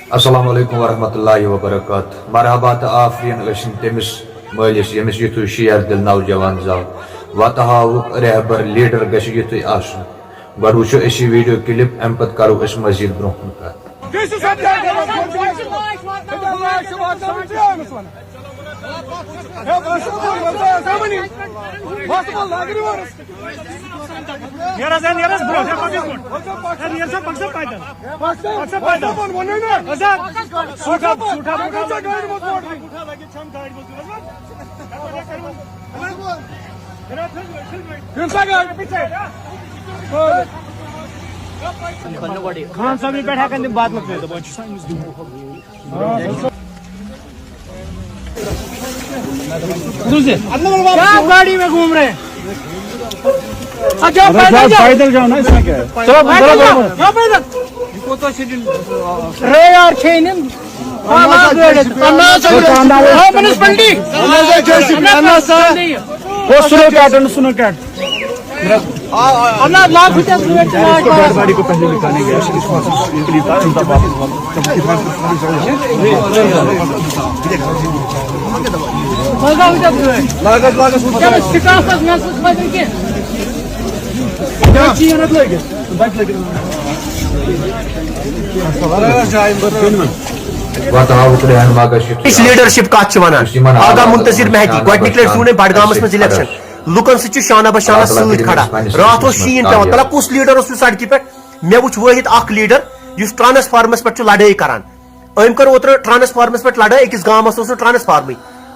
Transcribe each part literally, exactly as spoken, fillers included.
السلام علیکم ورحمۃ اللہ وبرکاتہ۔ مرحبا تہٕ آفرین ٲسِن تٔمِس مٲلِس، ییٚمِس یُتھُے شیر دِل نوجوان زاو۔ وتہٕ ہاوُک رہبر لیڈر گژھِ یُتھُے آسُن۔ گۄڈٕ وٕچھو أسۍ یہِ ویڈیو کلپ، اَمہِ پتہٕ کرو أسۍ مزید برونٛہہ کُن کتھ۔ نیر حظ، نیر حظ، برونٛٹھ، ہے، پکھ برونٛٹھ۔ ہے، نیر سا، پکھ سا پیدل۔ پکھ سا پیدل۔ حظ، سوٗٹھ ہا، سوٗٹھ ہا، سوٗٹھ ہا۔ خان صٲبنہِ پٮ۪ٹھ ہٮ۪کن تِم باتھ منٛز کٔرِتھ۔ کیا گاڑی میں گھوم رہے ہیں؟ اچھا، پیدل جاؤ۔ پیدل جاؤ نا، اس میں کیا ہے؟ چلو، پیدل جاؤ، جاؤ پیدل۔ رے یار، چھے نِم۔ آ، لاگ گٲڑۍ۔ پنٛداہ ساس۔ ہاں، منسپلٹی۔ پنٛداہ ساس۔ وہ سنو کیٹ، سنو کیٹ۔ اللہ لاکھ روپیہ۔ ڈیڈ باڈی کو پہلے نکالیں گے۔ لاگت، لاگت۔ وتہٕ ہاوُک رہنما گژھِ یُتھُے أسۍ آسُن۔ لیڈرشپ کتھ چھِ ونان؟ یُس یِمن آغا حالاتن منتظر منٛز مہدی، کانٛہہ گۄڈٕنِکۍ لٹہِ زیوٗن أمۍ بڈگامس منٛز الیکشن۔ لُکن سۭتۍ چھُ شانہ بہ شانہ اللہ تعالیٰ سۭتۍ کٔرِنۍ کھڑا۔ پننِس راتھ اوس رحمتس منٛز شیٖن پٮ۪وان۔ کامیاب۔ تَلہ کُس لیڈر اوس یُس سڑکہِ پٮ۪ٹھ؟ مےٚ وُچھ وٲحد اکھ لیڈر یُس ٹرانسفارمرس پٮ۪ٹھ چھُ لڑٲے کران۔ أمۍ کٔر اوترٕ ٹرانسفارمرس پٮ۪ٹھ لڑٲے، أکِس گامس اوس نہٕ ٹرانسفارمٕے۔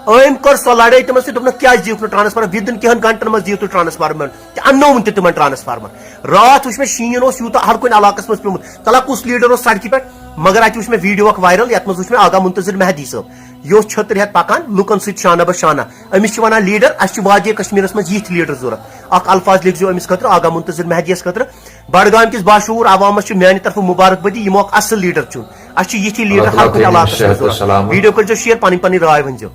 أمۍ کٔر سۄ لڑٲے تِمن سۭتۍ، دوٚپنکھ، "کیازِ دِیِکھ نہٕ ٹرانسفارمر؟ Within کینٛہن گھنٹن منٛز دِیِو تُہۍ ٹرانسفارمر۔" تہٕ اننووُن تہِ تِمن ٹرانسفارمر۔ راتھ وٕچھ مےٚ، شیٖن اوس یوٗتاہ ہر کُنہِ علاقس منٛز پیوٚمُت۔ تَلہ کُس لیڈر اوس سڑکہِ پٮ۪ٹھ؟ مگر اتہِ وٕچھ مےٚ ویڈیو اکھ وائرل، یتھ منٛز وٕچھ مےٚ آغا منتظر مہدی صٲب۔ یہِ اوس چھٔتٕر ہٮ۪تھ پکان، لُکن سۭتۍ شانہ بہ شانہ۔ أمِس چھِ ونان لیڈر، اسہِ چھِ وادی کشمیرس منٛز یِتھۍ لیڈر ضروٗرت۔ اکھ الفاظ لیکھزیو أمِس خٲطرٕ، آغا منتظر مہدیس خٲطرٕ۔ بڈگام کِس باشعوٗر عوامس چھِ میانہِ طرفہٕ مبارک بٲدی، یِمو اکھ اصل لیڈر چُن۔ اسہِ چھِ یِتھی لیڈر اللہ ہر تعالیٰ کُنہِ تھٲینَس علاقس منٛز صحت و ضروٗرت۔ سلامت۔ ویڈیو کٔرۍزیو شیئر، پنٕنۍ پنٕنۍ راے ؤنۍزیو۔